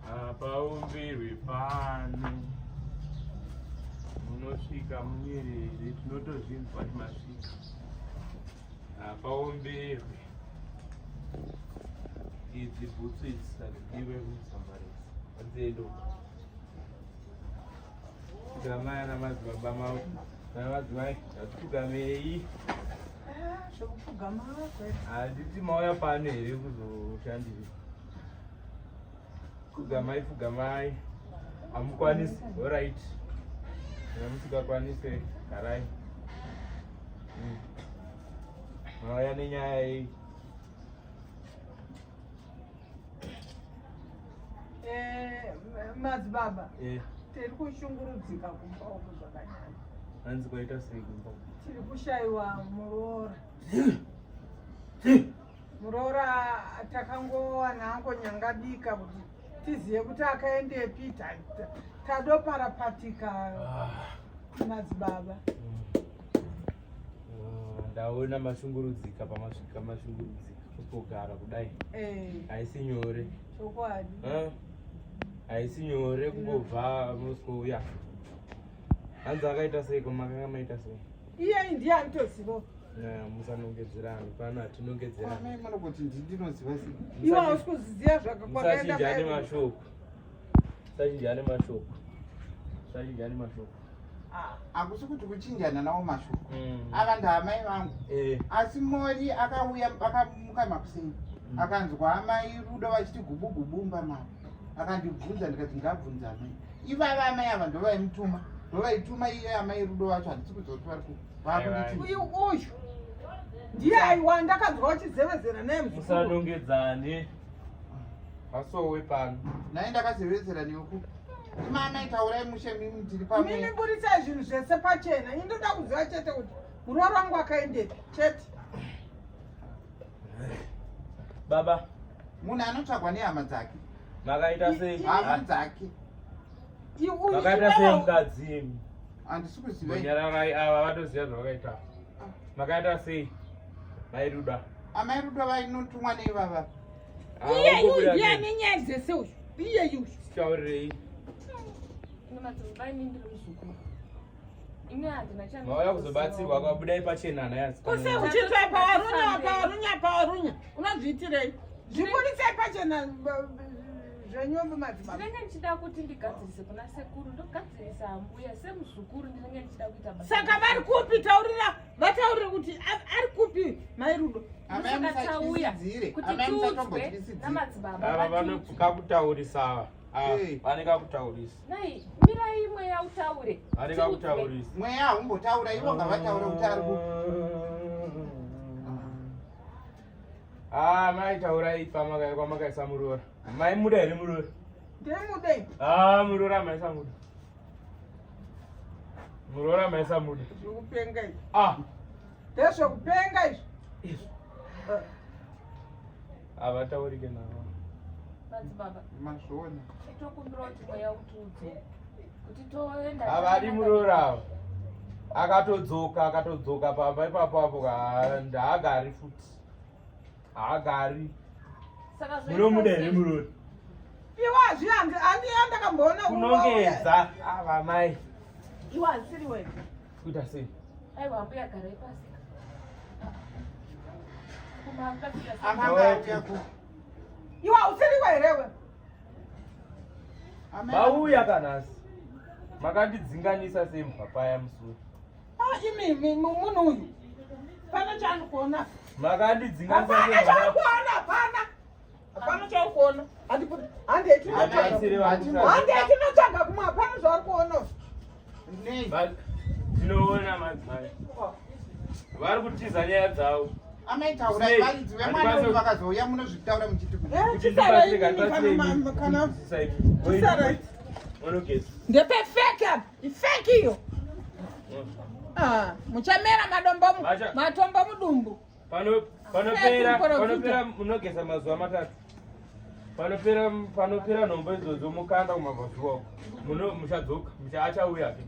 Hapaumbirwi pano, munosvika munyerere, tinotozvinzwa kuti masvika. Hapaomberwi idzi bhutsu idzi hadzidiwe kumusambarisa, hadziende uko. Gamai ana madzibaba mavo namadzimai ngatipfugamei. Ah, zvekupfugama kwete. Handiti mauya pano here kuzoshandira? Pfugamai, pfugamai. Hamukwanisi, alright. Kana musingakwanise, garai. Mauya nenyaya yei? Eh, madzibaba Eh, tiri kushungurudzika kumba uku zvakanyanya. hanzi kwaita sei kumba? Tiri kushaiwa muroora. Muroora takangowana angonyangadika kuti tizive kuti akaendepi tadoparapatika Ah. madzibaba. Ah, Ndaona mashungurudzika pamasvika mashungurudzika kugara kudai Eh, haisi nyore. chokwadi. Ah, Haisi nyore kungobva moscouya. Hanzi akaita sei ko makanga maita sei? Iye ndiye anotoziva. Musanongedzerani pano, hatinongedzerani. Amai munogoti ndinoziva sei? Iwe hausi kuziziva zvakakwakaenda. Musachinjane mashoko, musachinjane mashoko, musachinjane mashoko. Hakusi kuti kuchinjana nawo mashoko. Ava ndaamai vangu. Asi Mori akauya akamuka makuseni akanzwa amai Rudo vachiti gubu gubu mumba mavo. Akandibvunza ndikati ngabvunza amai. Ivava amai ava ndovaimutuma. Ndovaituma iye amai Rudo vacho handisi kuziva kuti vari kupi. Vakunditi Uyu uyu ndiye aiwa ndakanzwa uchizevezera naye muzukuru. Musanongedzane pasowe pano. Naye ndakazevezera newe kupi? Ima amai taurai mushe mimi tiri Imimi pamwe. buritsai zvinhu zvese pachena. Ini ndoda kuziva chete kuti muroora wangu akaendepi chete. Baba, Munhu anotsvagwa nehama dzake. makaita sei? Hama dzake. Uyu Makaita sei iwewe- mukadzi? Handisi kuziva. Nyararai, ava vatoziva zvavakaita. Makaita sei mai Ruda? Amai Rudo vainotumwa neivava. Iye uyu ndiye ane nyaya dzese uyu. Iye uyu. Taurirei. Ine madzibaba, ini ndiri muzukuru. Ini handina chandinoziva. Mauya kuzobatsirwa kwabudai pachena naye. Kose uchiita pawarunya pawarunya pawarunya unozviitirei? Zviburitsai pachena zvenyombo madzibaba. Ndinenge ndichida kuti ndigadzirise kuna sekuru, ndogadzirisa ambuya semuzukuru, ndinenge ndichida kuita basa. Saka vari kupi? Taurira vataurire kuti ari kupi mai Rudo. Amai Ndosaka tauya musatyisidzire. kuti Amai tiudzwe musatombotyisidzire. namadzibaba Ava vatiudzwe. vanokakutaurisa ava. Ava Eh. vane kakutaurisa. Nai, mirai mweya utaure. Vane Tiudzwe. kakutaurisa. Mweya haumbotaura, ivo ngavataure kuti ari kupi. Ah, mai taurai kwamakaisa muroora. Mai muda here muroora? Ndemudei. Ah, muroora maisamuda. Muroora maisamuda. Zvekupenga izvi. Ah, Ndezvekupenga izvi. izvi. Havataurike navo. Madzibaba, Mazviona. tokumbira kuti mweya utiudze kuti toenda. Havadi muroora ava. Akatodzoka, akatodzoka pamba ipapo apo haagari futi. Haagari. Saka zvoita Munomuda here sei? muroora? Iwe hazvihanzi handiya ndakamboona Kunongedza ava mai. Iwe hazisiri wewe. Kuita sei? Aiwa ambuya garai pasi. Kumanga kuita sei? Akanga auya kupi? Iwe hausiri wewe here wewe? Amai Vauya kanhasi. Makandidzinganisa sembwa paya musuri. Ah, imi munhu uyu. Pana chaari kuona. Makandidzinganisa Hapana chaari sembwa. kuona, hapana. Hapana chaari kuona. Handipuri. Handei tinotsvaga. Amai, Hatimbo- Handei tinotsvaga kumwe hapana zvaari kuona. Nei? Tinoona madzimai. Vari kutiza nyaya dzavo. Amai taurai Sei? varidzi vemwana uyu vakazouya munozvitaura muchiti kudii? Eh, Kuti chisarai ndibatsire, imimi ndibatsire kana imimi. kana Sisai. Chisarai. Monogeza. Ndepe fake apa. Ifake iyo. Ah, muchamera madombo matombo mudumbu. Pano panopera Fake panopera munogeza mazuva 3. Panopera panopera nhombo idzodzo mukanda kumabvazuva uko. Muno muchadzoka, mucha achauya ke.